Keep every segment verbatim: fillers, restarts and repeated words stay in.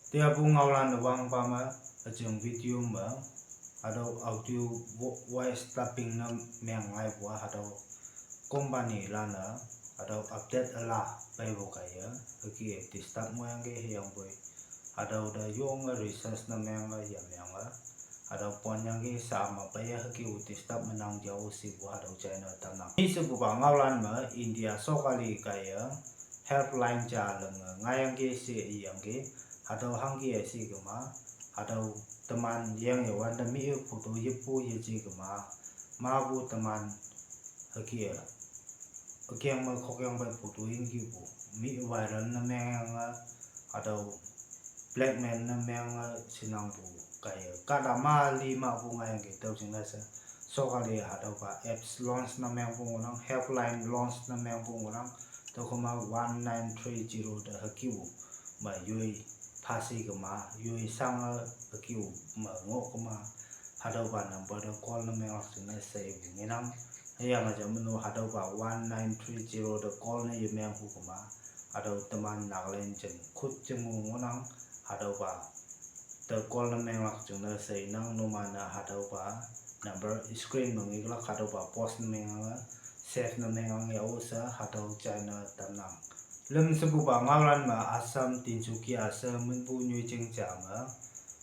Teapu ngaolan wangpa me, üjing video me, hatüo audio vo-, voice dubbing ne meng ngaipu-a hatüo company lan-e, hatüo update üla peipu kaiye, hüke disturb ngohyangki hüyangpoi. Hatüo te yonge research ne menge yamyange, hatüo ponyangki sa me peiye hüke-o disturb menang jao shipu hatüo china tamnang. Ishepupa ngaolan me India sokali kaiye helpline ja lenge ngaiyangki she iyangki, hatüo hangke-e she kema, hatüo teman yengye wante mih-e photo yepu yeje kema, mapu teman hüke-e ükeng me khokyang pei photo yingkipu, mih viral ne mengyange, hatüo blackmail ne menge shinangpu kaiye. Kahta ma li mapu ngaiyangki tüo jingne she. Sokali hatüopa apps launch ne mengpu ngohnang, helpline launch ne mengpu ngohnang, tüokema one nine three zero te hüke-o me yoi phasi kema, yoi shange hüke-o me ngoh kema, hatüopa number te call ne menglak jingne she ipu ngenang. Hüyange ja meno hatüopa one nine three zero te call ne yemengpu kema, hatüo teman Nagaland jing khut jing ngohnang, hatüopa te call ne menglak jingne she inang, numan-e hatüopa number screen me ngeklak, hatüopa post ne mengyange, save ne mengyange yao she hatüo china tamnang. Lüm shepupa ngaolan me Assam Tinsukia she minpu nyoijing ja me,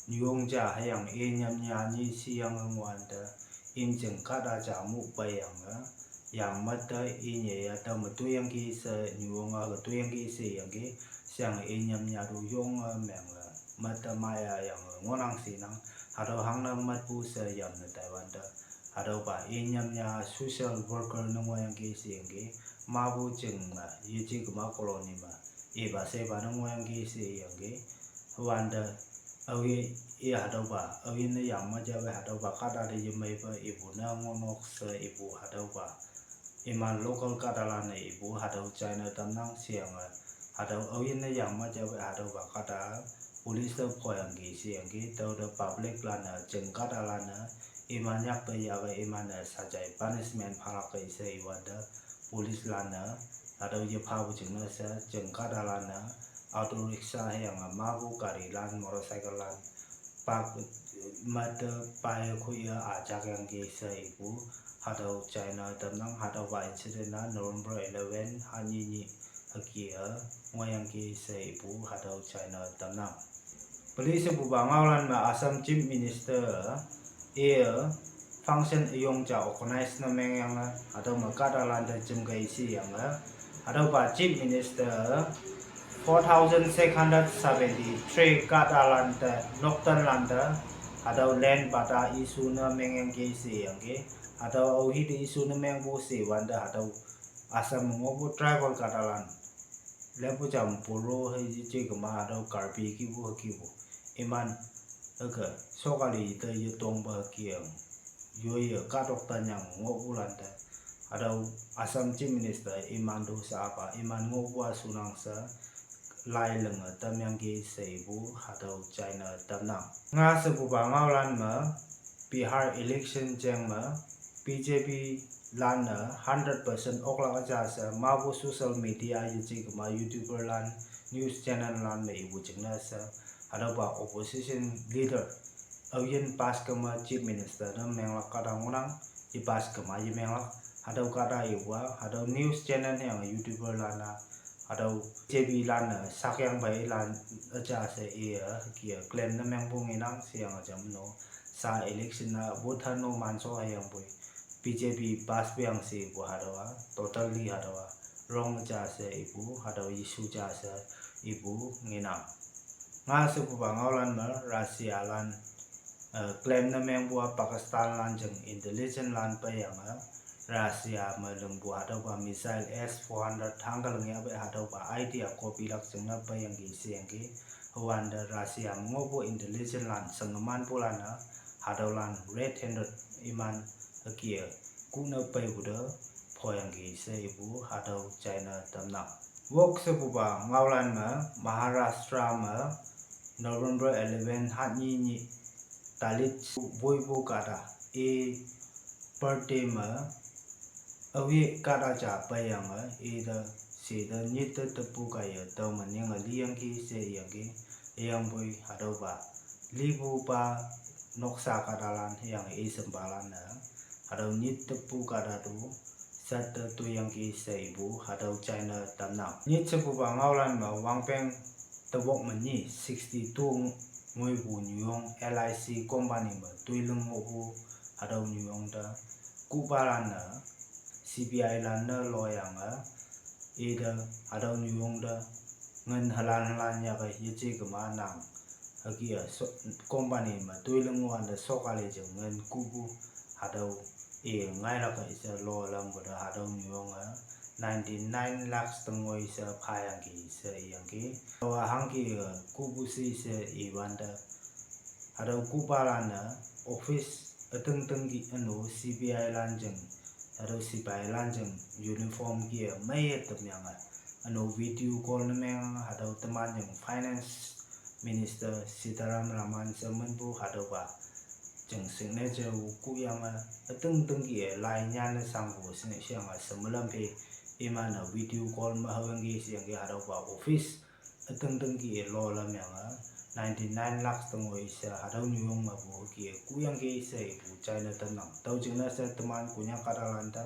nyuong ja hüyange i nyamnya nyi shiyange ngohwante, imjing kahta ja mu peiyange, yang mette inye ya tao me toiyangki she nyuong-a ke toiyangki sheyangki, sheyange i nyamnya tu yonge mengle, mette maya yange ngohnang shinang, hatüo hangne metpu she yamne taiwante, hatüopa i nyamnya social worker ne ngohyangki sheyangki, mapu jing me, yeje kema colony me, ipa shepa ne ngohyangki sheyangki, wante, aoyi, i hatüopa, aoyinne yang me jawe hatüopa kahta te yemeipe ipu ne ngohnok she ipu hatüopa. Iman local kahtalan-e ipu hatüo china tamnang sheyange. Hatüo aoyinne yang me jawe hatüopa kahta police te phoyangki sheyangki, tüote public lan-e, jing kahtalan-e, iman yakpe yake iman-e sajai punishment phalak kei she iwante, police lan-e, hatüo yephapu jingne she, jing kahtalan-e, auto rickshaw hüyange mapu gari lan, motorcycle lan, pak, mette pai khoiye ajak yangki she ipu, hatüo china tamnang, hatüopa incident-a November eleven, hanyi nyih, hüke-e, ngohyangki she ipu, hatüo china tamnang. Peli shepupa ngaolan me Assam Chief Minister, iye, function üyong ja organize ne mengyange, hatüo me kahtalan te jemkei sheyange, hatüopa Chief Minister, four thousand six hundred seventy-three kahtalan te, noktanlan te, hatüo land patta issue ne mengyangki sheyangki, hatüo aohi te issue ne mengpu shewante hatüo Assam me ngohpu tribal kahtalan, lepu jam Boro hei yeje kema hatüo Karbi kipu hükepu, iman, hüke, sokali te yetongpe hüke-ang, yoiye kahtok tanyang ngohpulan te, hatüo Assam Chief Minister iman to sha apa, iman ngohpu-a shunang she, lai lenge tamyangki she ipu hatüo china tamnang. Nga shepupa ngaolan me, Bihar election jeng me, B J P lan-e hundred percent oklak ja she mapu social media yeje kema YouTuber lan, news channel lan me ipu jingne she, hatüopa opposition leader, aoyin pass kema Chief Minister ne menglak kahta ngohnang, ye pass kema yemenglak, hatüo kahta ipu-a, hatüo news channel hüyange YouTuber lan-a, hatüo B J P lan-e sakyang peilan üja she iye hüke-e claim ne mengpu ngenang sheyange ja meno, sa election-a vote hano mansho hüyangpoi, B J P pass peang she ipu hatüowa, totally hatüowa, wrong ja she ipu, hatüo issue ja she ipu ngenang. Nga shepupa ngaolan me Russia lan, eh, claim ne mengpu-a Pakistan lan jing intelligence lan peiyange, Russia me lingpu hatüopa missile S four hundred hangke lingyahpe hatüopa idea copy lak jingne peiyangki sheyangki, hüwante Russia me ngohpu intelligence lan shengemanpulan-a, hatüolan red handed iman hüke-e, kune peipu te, phoyangki she ipu hatüo china tamnang. Wok shepupa ngaolan me, Maharashtra me, November eleven hanyi nyih, Dalit woipu kahta, i birthday me, aohi kahta ja peiyange, ite, shete, nyit te tepu kaiye, tüo me ninge liyangki sheyangki, Hüyangpoi hatüopa lipupa noksa kahtalan hüyange isempalan-e hatüo nyit tepu kahta tu sette toiyangki she ipu hatüo china tamnang. Nyit shepupa ngaolan me wangpeng tewok me nyi sixty-two ngoipu nyuyong L I C company me toiling ngohpu hatüo nyuyong te kuhpalan-e C B I lan-e loyange ite hatüo nyuyong te ngin halan halan yake yeje kema nang. Hüke-a company me toiling wante sokali jing ngin kuhpu hatüo i ngailak-e she lolampu te hatüo nyuyonge ninety-nine lakhs tengoi she phayangki she iyangki. Taowa hangke-e kuhpu she she iwante hatüo kuhpalan-e office ütingtingki üno C B I lan jing, hatüo sipai lan jing uniform ki-e meiye tamyange üno video call ne meng hatüo teman jing Finance Minister Sitaram Raman she minpu hatüopa jing signature-o kuhyange ütingtingki-e lai nyanne shangpu she sheyange shemelam phe iman-e video call me haoyangki sheyangki hatüopa office ütingtingki-e lolamyange ninety-nine lakh tengoi she hatüo nyuyong mepu hüke-e kuhyangki she ipu china tamnang. Tüo jingne she teman Konyak kahtalan te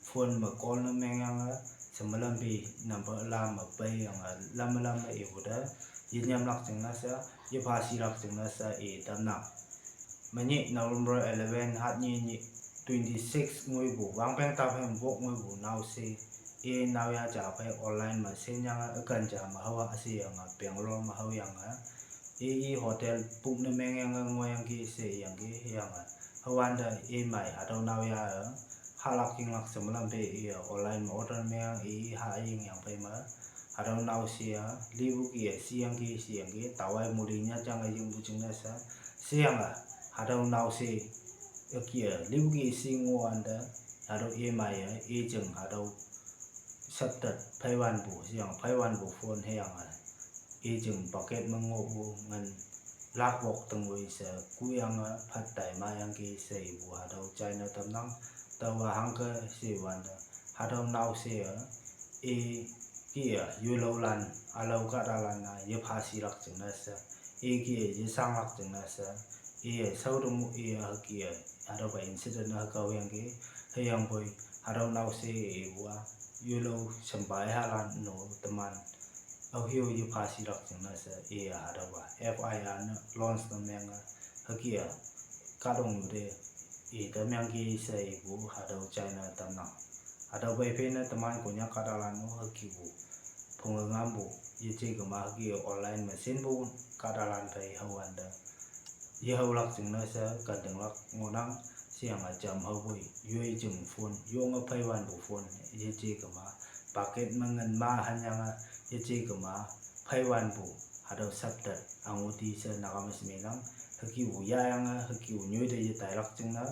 phone me call ne mengyange shemelam phe number la me peiyange lam lam me ipu te yenyamlak jingne she, yepha shilak jingne she i tamnang. Menyih November eleven hatnyi nyih twenty-six ngoipu wangpeng tapheng wok ngoipu naoshe i naoya ja phei online me shinyange ükan ja me haowa sheyange Bangalore me haoyange i i hotel book ne mengyange ngohyangki she iyangki hüyange hüwante imei hatüo naoya-e hahlak yinglak shemelam phe iye online me order mengyange i ha yingyang phei me hatüo naoshe-a lipu ki-e shiyangki sheyangki taowa muli nyatyange yingpu jingne she sheyange hatüo naoshe hüke-e lipu ki-e shi ngohwante hatüo imei-e i jing hatüo saptat pheiwanpu sheyange pheiwanpu phone hüyange i jing pocket me ngohpu ngin lak wok tengoi she kuhyange phat tai mayangki she ipu hatüo china tamnang. Taowa hangke shewante hatüo naoshe-e i ki-e yoilaolan ülao kahtalan-a yepha shilak jingne she, i ki-e yeshanglak jingne she, iye shao temu iye hüke-e hatüopa incident-a hükaoyangki hüyangpoi hatüo naoshe ipu-a yoilao shempa ihalan no teman aohe-o yepha shilak jingne she iye hatüopa F I R ne launch ne menge hüke-a kahtoknyu te i tamyangki she ipu hatüo china tamnang. Hatüo peiphei ne teman Konyak kahtalan-o hükepu phunge ngampu yeje kema hüke online me shinpu kahtalan phei haowante yehaolak jingne she kantinglak ngohnang sheyange jam haopoi yoi jing phone yonge pheiwanpu phone yeje kema pocket me ngin ma hanyange yeje kema pheiwanpu hatüo saptat anguti she Nagamese me nang hüke-o yahyange hüke-o nyoi te yetailak jingne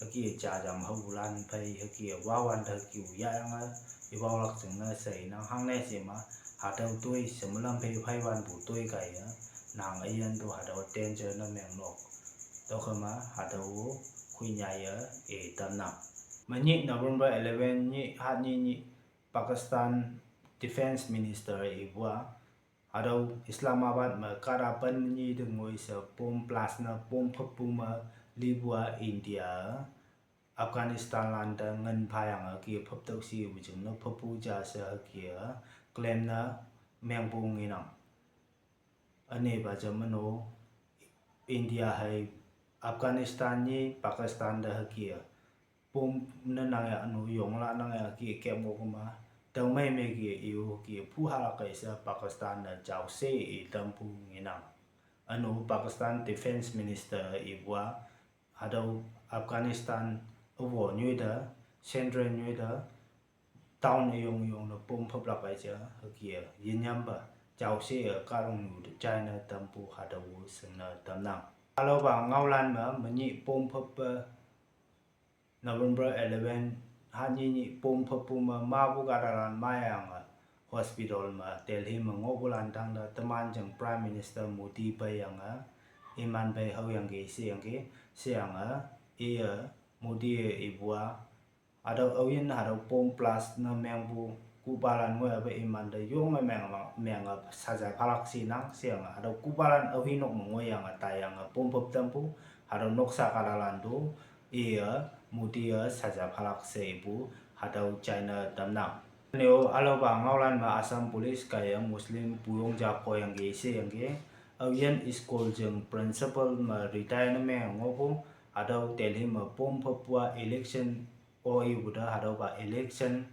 hüke-e jajam haopulan phei hüke-e wawante hüke-o yahyange yewaolak jingne she inang hangne she ma hatüo toi shemelam phei pheiwanpu toi kaiye nang üyin to hatüo danger ne meng nok. Tüokhei ma hatüo-o khoinyaiye i tamnang. Menyih November eleven nyih hatnyi nyih Pakistan Defence Minister ipu-a hatüo Islamabad me kahta pen menyih te ngoi she bomb blast ne bomb phüppu me lipu-a India Afghanistan lan te ngin phayange hüke phüptüoh shipu jingne phüppu ja she hüke claim ne mengpu ngenang. Ünepa jam üno India hei Afghanistan nyi Pakistan te hüke bomb ne nangya üno yongla nangya hüke kemkoma tao meimei ke i-o hüke phuhalak kei she Pakistan ne jao she i tampu ngenang. Üno Pakistan Defence Minister ipu-a hatüo Afghanistan üwo nyoi te, central nyoi te town üyong üyong ne bomb phüplak kei she hüke-e yenyampa jao she-e kahtoknyu te china tampu hatüo-o shingne tamnang. Ülaopa ngaolan me menyih bomb phüppe November eleven hatnyi nyih bomb phüppu me mapu kahtalan mayange hospital me Delhi me ngohpulan tangte teman jing Prime Minister Modi peiyange iman pei haoyangki sheyangki sheyange iye Modi-e ipu-a hatüo aoyin hatüo bomb blast ne mengpu kuhpalan ngoi ape imante yonge meng, menge saja phalak shinang sheyange hatüo kuhpalan aohi nok me ngoiyange taiyange pomphüp tampu, hatüo noksa kahtalan tu iye Modi-e saja phalak she ipu hatüo china tamnang. Neo ülaopa ngaolan me Assam Police kaiye Muslim puyong ja phoyangki sheyangki, aoyin school jing principal me retire ne meng ngohpu, hatüo Delhi me pomphüppu-a election o ipu te hatüopa election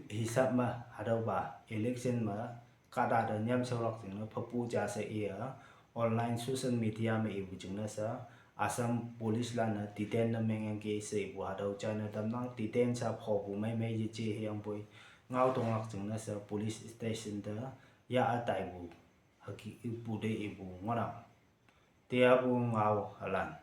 hisap me hatüopa election me kahta te nyamshaolak jingne phüppu ja she iye online social media me ipu jingne she Assam Police lan-e detain ne mengyangki she ipu hatüo china tamnang. Detain sha phopu meimei yeje hüyangpoi ngao tonglak jingne she police station te yah-e taipu hüke ipu te ipu ngohnang. Teapu ngao halan